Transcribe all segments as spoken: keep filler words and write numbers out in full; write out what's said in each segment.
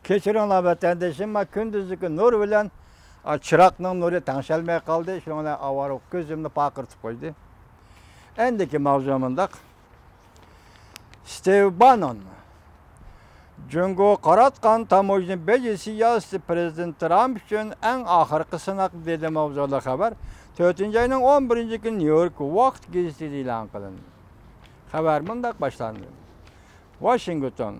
كەچۈرۈڭلار، ۋەتەندىشىم، ما كۈندۈزدىكى نۇر بىلەن، ئا، چىراغنىڭ نۇرى تەڭشەلمەي قالدى. شۇنىڭ بىلەن ئاۋارە كۆزۈمنى پارقىرىتىپ قويدى. ئەندىكى ماۋزۇ مۇنداق. ستىۋ بانون. جۇڭگو قاراتقان تاموژنا بېجى سىياسىتى پىرېزىدېنت ترامپ ئۈچۈن ئەڭ ئاخىرقى سىناق، دېدى ماۋزۇلۇق خەۋەر تۆتىنچى ئاينىڭ ئون بىرىنچى كۈنى نيۇ يورك ۋاقىت گېزىتىدە ئېلان قىلىندى. خەۋەر مۇنداق باشلاندى. ۋاشىنگتون.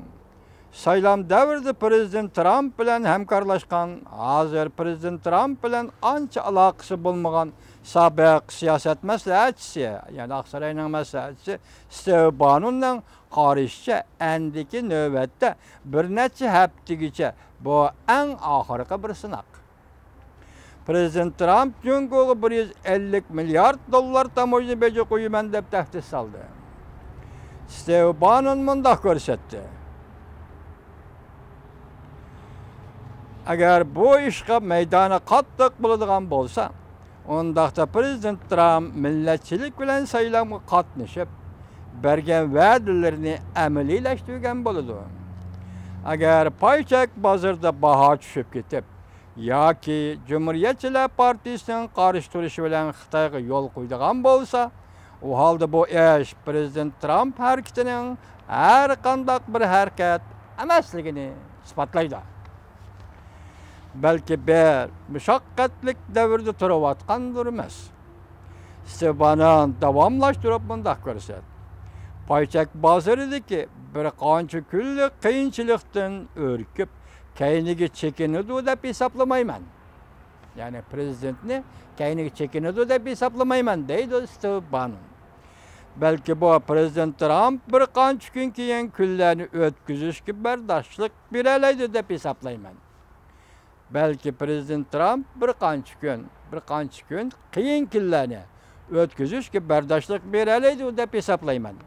سايلام دەۋرىدە پىرېزىدېنت ترامپ بىلەن ھەمكارلاشقان، ھازىر پىرېزىدېنت ترامپ بىلەن ئانچە ئالاقىسى بولمىغان سابىق سىياسەت مەسلىھەتچىسى، يەنى ئاقساراينىڭ مەسلىھەتچىسى ستىۋ بانوننىڭ قارىشىچە، ئەندىكى نۆۋەتتە بىر نەچچە ھەپتىگىچە بۇ ئەڭ ئاخىرقى بىر سىناق. پىرېزىدېنت ترامپ جۇڭگوغا بىر يۈز ئەللىك مىليارد دوللار تاموژنا بېجى قويىمەن دەپ تەھدىت سالدى. ستىۋ بانون مۇنداق كۆرسەتتى. ئەگەر بۇ ئىشقا مەيدانى قاتتىق بولىدىغان بولسا، ئۇنداقتا پىرېزىدېنت ترامپ مىللەتچىلىك بىلەن سايلامغا قاتنىشىپ، بەرگەن ۋەدىلىرىنى ئەمەلىيلەشتۈرگەن بولىدۇ. ئەگەر پاي چەك بازىرىدا باھا چۈشۈپ كېتىپ، ياكى جۇمھۇرىيەتچىلەر پارتىيىسىنىڭ قارشى تۇرۇشى بىلەن خىتايغا يول قويىدىغان بولسا، ئۇ ھالدا بۇ ئىش پىرېزىدېنت ترامپ ھەرىكىتىنىڭ ھەرقانداق بىر ھەرىكەت ئەمەسلىكىنى ئىسپاتلايدۇ. بەلكى بىر مۇشەققەتلىك دەۋردە تۇرۇۋاتقاندۇرمىز. ستىۋ بانون داۋاملاشتۇرۇپ مۇنداق كۆرسەت. پاي چەك بازىرىدىكى بىر قانچە كۈنلۈك قىيىنچىلىقتىن ئۈركۈپ، كەينىگە چېكىنىدۇ دەپ ھېسابلىمايمەن. يەنى پىرېزىدېنتنى كەينىگە چېكىنىدۇ دەپ ھېسابلىمايمەن، دەيدۇ ستىۋ بانون. بەلكى بۇ پىرېزىدېنت ترامپ بىر قانچە كۈن كېيىن كۈنلەرنى ئۆتكۈزۈشكە بەرداشلىق بېرەلەيدۇ دەپ ھېسابلايمەن. بەلكى پىرېزىدېنت ترامپ بىر قانچە كۈن، بىر قانچە كۈن قىيىن كۈنلەرنى ئۆتكۈزۈشكە بەرداشلىق بېرەلەيدۇ دەپ ھېسابلايمەن.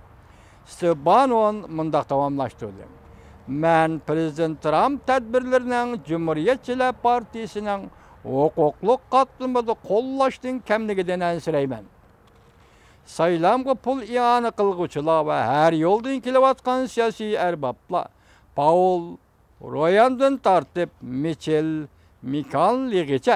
ستىۋ بانون مۇنداق داۋاملاشتۇردى. مەن پىرېزىدېنت ترامپ تەدبىرلىرىنىڭ جۇمھۇرىيەتچىلەر پارتىيىسىنىڭ ھوقۇقلۇق قاتلىمىدا قوللاشتىن كەملىكىدىن ئەنسىرەيمەن. سايلامغا پۇل ئىئانە قىلغۇچىلار ۋە ھەر يولدىن كېلىۋاتقان سىياسىي ئەربابلار، پاۋل روياندىن تارتىپ مىچېل مىكانلىغىچە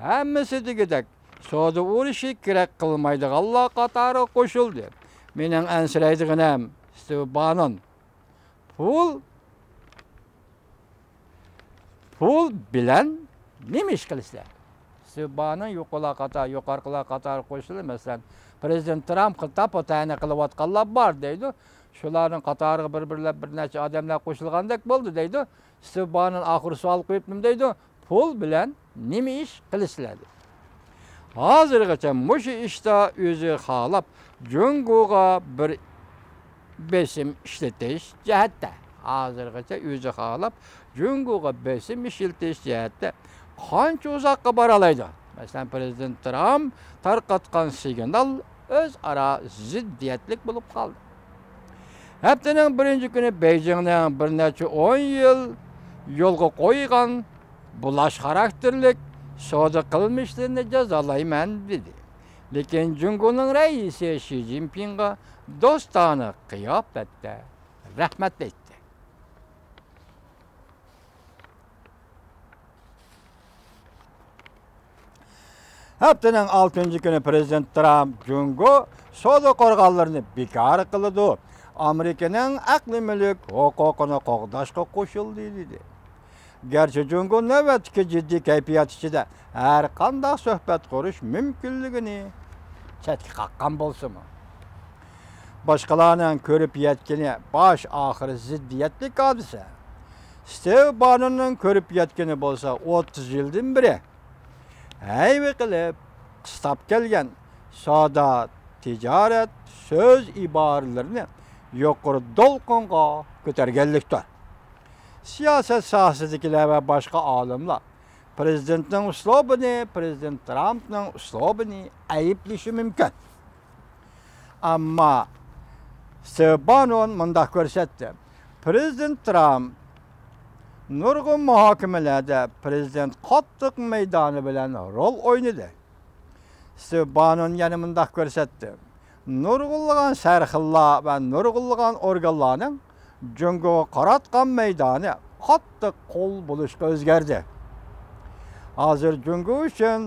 ھەممىسى دېگۈدەك سودا ئۇرۇشى كېرەك قىلمايدىغانلار قاتارىغا قوشۇلدى. مېنىڭ ئەنسىرەيدىغىنىم ستىۋ بانون. پۇل، پۇل بىلەن نېمە ئىش قىلىسىلەر؟ ستىۋ بانون يۇقىرىلار قاتار-، يۇقىرىقىلار قاتارىغا قوشۇلدى. مەسىلەن، پىرېزىدېنت ترامپقا تاپا-تەنە قىلىۋاتقانلار بار دەيدۇ. شۇلارنىڭ قاتارىغا بىر-بىرلەپ بىر نەچچە ئادەملەر قوشۇلغاندەك بولدى دەيدۇ. ستىۋ بانون ئاخىرى سوئال قويۇپ نېمە دەيدۇ؟ پۇل بىلەن نېمە ئىش قىلىسىلەر دەيدۇ. ھازىرغىچە مۇشۇ ئىشتا ئۆزى خالاپ جۇڭگوغا بىر بېسىم ئىشلىتىش جەھەتتە، ھازىرغىچە ئۆزى خالاپ جۇڭگوغا بېسىم ئىشلىتىش جەھەتتە قانچە ئۇزاققا بارالايدۇ؟ مەسىلەن، پىرېزىدېنت ترامپ تارقاتقان سىگنال ئۆزئارا زىددىيەتلىك بولۇپ قالدى. ھەپتىنىڭ بىرىنچى كۈنى بېيجىڭنىڭ بىر نەچچە ئون يىل يولغا قويغان بۇلاش خاراكتېرلىك سودا قىلمىشلىرىنى جازالايمەن، دېدى. لېكىن جۇڭگونىڭ رەئىسى شى جىنپىڭغا دوستانە قىياپەتتە رەھمەت ئېيتتى. ھەپتىنىڭ ئالتىنچى كۈنى پىرېزىدېنت ترامپ جۇڭگو سودا قورغانلىرىنى بىكار قىلىدۇ، ئامېرىكىنىڭ ئەقلىي مۈلۈك ھوقۇقىنى قوغداشقا قوشۇلدى، دېدى. گەرچە جۇڭگو نۆۋەتتىكى جىددىي كەيپىيات ئىچىدە ھەر قانداق سۆھبەت قۇرۇش مۇمكىنلىكىنى چەتكە قاققان بولسىمۇ، باشقىلارنىڭ كۆرۈپ يەتكىنى باش ئاخىرى زىددىيەتلىك ھادىسە. ستىۋ بانوننىڭ كۆرۈپ يەتكىنى بولسا ئوتتۇز يىلدىن بېرى ھەيۋە قىلىپ، قىستاپ كەلگەن سودا، تىجارەت، سۆز ئىبارىلىرىنى يۇقىرى دولقۇنغا كۆتەرگەنلىكتۇر. سىياسەت ساھەسىدىكىلەر ۋە باشقا ئالىملار پىرېزىدېنتنىڭ ئۇسلۇبىنى، پىرېزىدېنت ترامپنىڭ ئۇسلۇبىنى ئەيىبلىشى مۇمكىن. ئەمما ستىۋ بانون مۇنداق كۆرسەتتى: پىرېزىدېنت ترامپ نۇرغۇن مۇھاكىمىلەردە پىرېزىدېنت قاتتىق مەيدانى بىلەن رول ئوينىدى. ستىۋ بانون يەنە مۇنداق كۆرسەتتى: نۇرغۇنلىغان سەرخىللار ۋە نۇرغۇنلىغان ئورگانلارنىڭ جۇڭگوغا قاراتقان مەيدانى قاتتىق قول بولۇشقا ئۆزگەردى. ھازىر جۇڭگو ئۈچۈن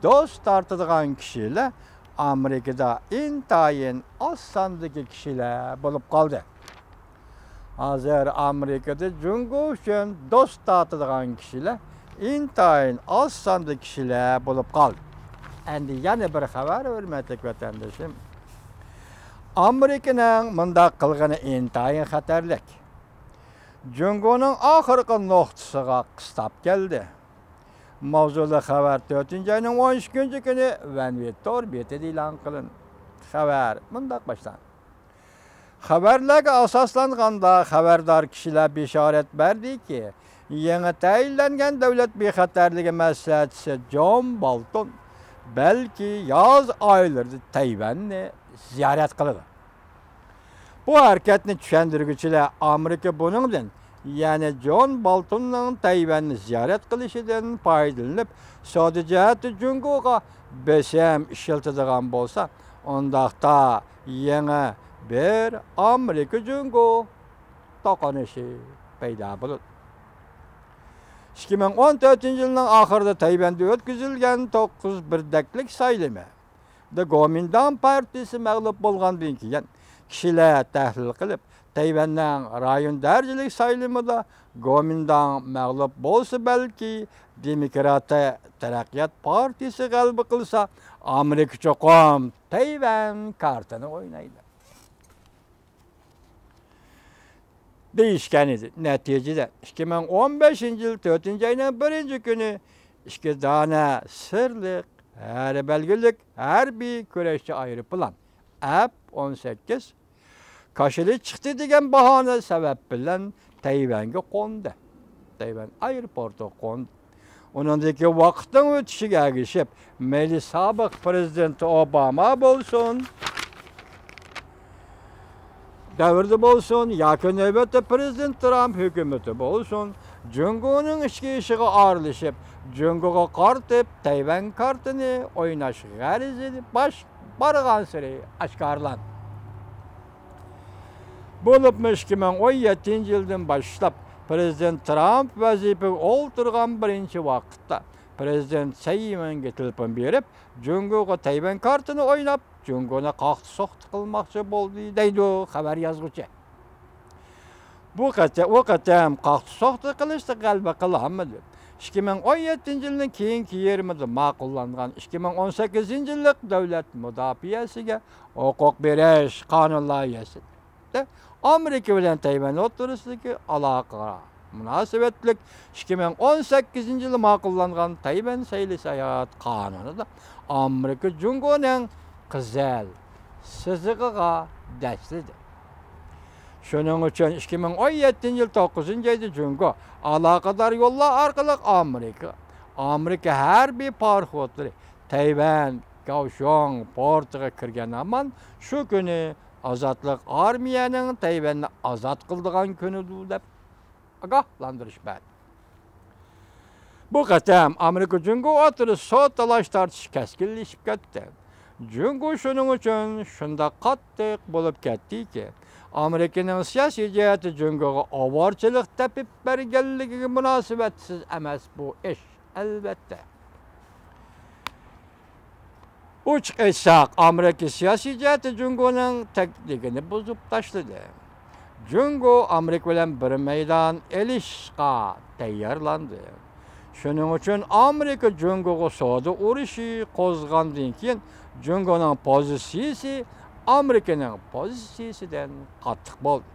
دوست تارتىدىغان كىشىلەر ئامېرىكىدا ئىنتايىن ئاز ساندىكى كىشىلەر بولۇپ قالدى. ھازىر ئامېرىكىدا جۇڭگو ئۈچۈن دوست تارتىدىغان كىشىلەر ئىنتايىن ئاز ساندا كىشىلەر بولۇپ قالدى. ئەمدى يەنە بىر خەۋەر، ھۆرمەتلىك ۋەتەندىشىم. ئامېرىكىنىڭ مۇنداق قىلغىنى ئىنتايىن خەتەرلىك. جۇڭگونىڭ ئاخىرقى نۇقتىسىغا قىستاپ كەلدى. ماۋزۇلۇق خەۋەر تۆتىنچى ئاينىڭ ئون ئىككىنچى كۈنى ۋەنۋى تور بېتىدە ئېلان قىلىندى. خەۋەر مۇنداق باشلاندى. خەۋەرلەرگە ئاساسلانغاندا، خەۋەردار كىشىلەر بېشارەت بەردىكى، يېڭى تەيىنلەنگەن دۆلەت بىخەتەرلىكى مەسلىھەتچىسى جون بولتون بەلكى ياز ئايلىرىدا تەيۋەننى زىيارەت قىلىدۇ. بۇ ھەرىكەتنى چۈشەندۈرگۈچىلەر ئامېرىكا بۇنىڭدىن، يەنى جون بولتوننىڭ تەيۋەننى زىيارەت قىلىشىدىن پايدىلىنىپ، سودا جەھەتتە جۇڭگوغا بېسىم ئىشلىتىدىغان بولسا، ئۇنداقتا يېڭى بىر ئامېرىكا جۇڭگو توقۇنۇشى پەيدا بولىدۇ. ئىككى مىڭ ئون تۆتىنچى يىلنىڭ ئاخىرىدا تەيۋەندە ئۆتكۈزۈلگەن توققۇز بىردەكلىك سايلىمى، گومىنداڭ پارتىيىسى مەغلۇپ بولغاندىن كېيىن، كىشىلەر تەھلىل قىلىپ، تەيۋەننىڭ رايون دەرىجىلىك سايلىمىدا گومىنداڭ مەغلۇپ بولسا، بەلكى دېموكراتىك تەرەققىيات پارتىيىسى غەلىبە قىلسا، ئامېرىكا چوقۇم تەيۋەن كارتىنى ئوينايدۇ دېيىشكەن ئىدى. نەتىجىدە، ئىككى مىڭ ئون بەشىنچى يىل تۆتىنچى ئاينىڭ بىرىنچى كۈنى ئىككى دانە سىرلىق ھەر بەلگىلىك ھەربىي كۈرەشچى ئايروپىلان، ئەپ ئون سەككىز، كاشىلى چىقتى دېگەن باھانە سەۋەب بىلەن تەيۋەنگە قوندى. تەيۋەن ئايروپورتىغا قوندى. ئۇنىڭدىكى ۋاقىتنىڭ ئۆتۈشىگە ئەگىشىپ، مەيلى سابىق پىرېزىدېنت ئوباما بولسۇن، دەۋرىدە بولسۇن ياكى نۆۋەتتە پىرېزىدېنت ترامپ ھۆكۈمىتى بولسۇن، جۇڭگونىڭ ئىچكى ئىشىغا ئارىلىشىپ، جۇڭگوغا قارىتىپ تەيۋەن كارتىنى ئويناش غەرىزى باش بارغانسېرى ئاشكارىلاندى. بولۇپمۇ ئىككى مىڭ ئون يەتتىنچى يىلدىن باشلاپ پىرېزىدېنت ترامپ ۋەزىپىگە ئولتۇرغان بىرىنچى ۋاقىتتا پىرېزىدېنت سەي ئىنۋېنگە تېلېفون بېرىپ، جۇڭگوغا تەيۋەن كارتىنى ئويناپ، جۇڭگونى قاقتى-سوقتى قىلماقچى بولدى، دەيدۇ خەۋەر يازغۇچى. بۇ قېتى-، ئۇ قېتىم قاقتى-سوقتى قىلىشتا غەلىبە قىلالمىدى. ئىككى مىڭ ئون يەتتىنچى يىلنىڭ كېيىنكى يېرىمىدا ماقۇللانغان ئىككى مىڭ ئون سەككىزىنچى يىللىق دۆلەت مۇداپىئەسىگە ھوقۇق بېرىش قانۇن لايىھەسى ئامېرىكا بىلەن تەيۋەن ئوتتۇرىسىدىكى ئالاقىغا مۇناسىۋەتلىك ئىككى مىڭ ئون سەككىزىنچى يىلى ماقۇللانغان تەيۋەن سەيلە ساياھەت قانۇنىدا ئامېرىكا جۇڭگونىڭ قىزىل سىزىقىغا دەسسىدى. شۇنىڭ ئۈچۈن ئىككى مىڭ ئون يەتتىنچى يىل توققۇزىنچى ئايدا جۇڭگو ئالاقىدار يوللار ئارقىلىق ئامېرىكا، ئامېرىكا ھەربىي پاراخوتلىرى تەيۋەن گاۋشۇڭ پورتىغا كىرگەن ھامان شۇ كۈنى ئازادلىق ئارمىيەنىڭ تەيۋەننى ئازاد قىلىدىغان كۈنىدۇ، دەپ ئاگاھلاندۇرۇش بەردى. بۇ قېتىم ئامېرىكا جۇڭگو ئوتتۇرىسىدا سودا تالاش-تارتىش كەسكىنلىشىپ كەتتى. جۇڭگو شۇنىڭ ئۈچۈن شۇنداق قاتتىق بولۇپ كەتتىكى، ئامېرىكىنىڭ سىياسىي جەھەتتە جۇڭگوغا ئاۋارىچىلىق تېپىپ بەرگەنلىكىگە مۇناسىۋەتسىز ئەمەس بۇ ئىش، ئەلۋەتتە. ئوچۇق ئېيتساق، ئامېرىكا سىياسىي جەھەتتە جۇڭگونىڭ تەكلىپىنى بۇزۇپ تاشلىدى. جۇڭگو ئامېرىكا بىلەن بىر مەيدان ئېلىشىشقا تەييارلاندى. شۇنىڭ ئۈچۈن ئامېرىكا جۇڭگوغا سودا ئۇرۇشى قوزغاندىن كېيىن، جۇڭگونىڭ پوزىتسىيىسى ئامېرىكىنىڭ پوزىتسىيىسىدىن قاتتىق بولدى.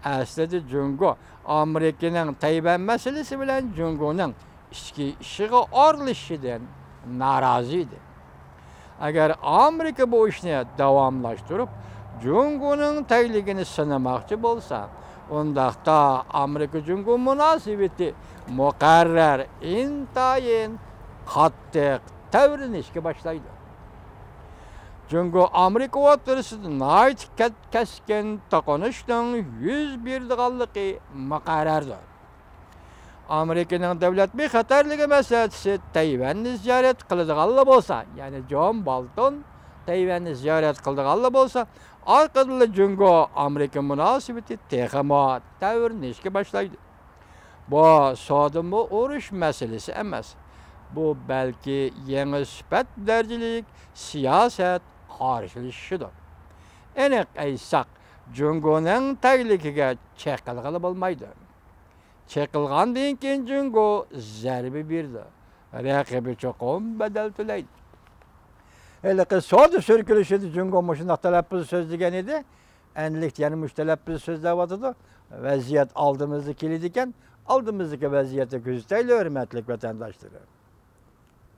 ئەسلىدە جۇڭگو ئامېرىكىنىڭ تەيۋەن مەسىلىسى بىلەن جۇڭگونىڭ ئىچكى ئىشىغا ئارىلىشىشىدىن نارازى ئىدى. ئەگەر ئامېرىكا بۇ ئىشنى داۋاملاشتۇرۇپ، جۇڭگونىڭ تەگلىكىنى سىنىماقچى بولسا، ئۇنداقتا ئامېرىكا جۇڭگو مۇناسىۋىتى مۇقەررەر ئىنتايىن قاتتىق تەۋرىنىشكە باشلايدۇ. جۇڭگو ئامېرىكا ئوتتۇرىسىدا ناھايىتى كەت-، كەسكىن توقۇنۇشنىڭ يۈز بېرىدىغانلىقى مۇقەررەردۇر. ئامېرىكىنىڭ دۆلەت بىخەتەرلىكى مەسلىھەتچىسى تەيۋەننى زىيارەت قىلىدىغانلا بولسا، يەنى جون بولتون تەيۋەننى زىيارەت قىلىدىغانلا بولسا، ئارقىدىنلا جۇڭگو ئامېرىكا مۇناسىۋىتى تېخىمۇ تەۋرىنىشكە باشلايدۇ. بۇ سودىمۇ ئۇرۇش مەسىلىسى ئەمەس. بۇ بەلكى يېڭى سۈپەت دەرىجىلىك سىياسەت قارشىلىشىشىدۇر. ئېنىق ئېيتساق، جۇڭگونىڭ تەگلىكىگە چېقىلغىلى بولمايدۇ. چېقىلغاندىن كېيىن جۇڭگو زەربە بېرىدۇ. رەقىبى چوقۇم بەدەل تۆلەيدۇ. ھېلىقى سودا سۈركىلىشىدە جۇڭگو مۇشۇنداق تەلەپپۇز سۆزلىگەن ئىدى. ئەنلىكتە يەنە مۇشۇ تەلەپپۇزنى سۆزلەۋاتىدۇ. ۋەزىيەت ئالدىمىزدا كېلىدىكەن، ئالدىمىزدىكى ۋەزىيەتنى كۆزىتەيلى، ھۆرمەتلىك ۋەتەنداشلىرىم.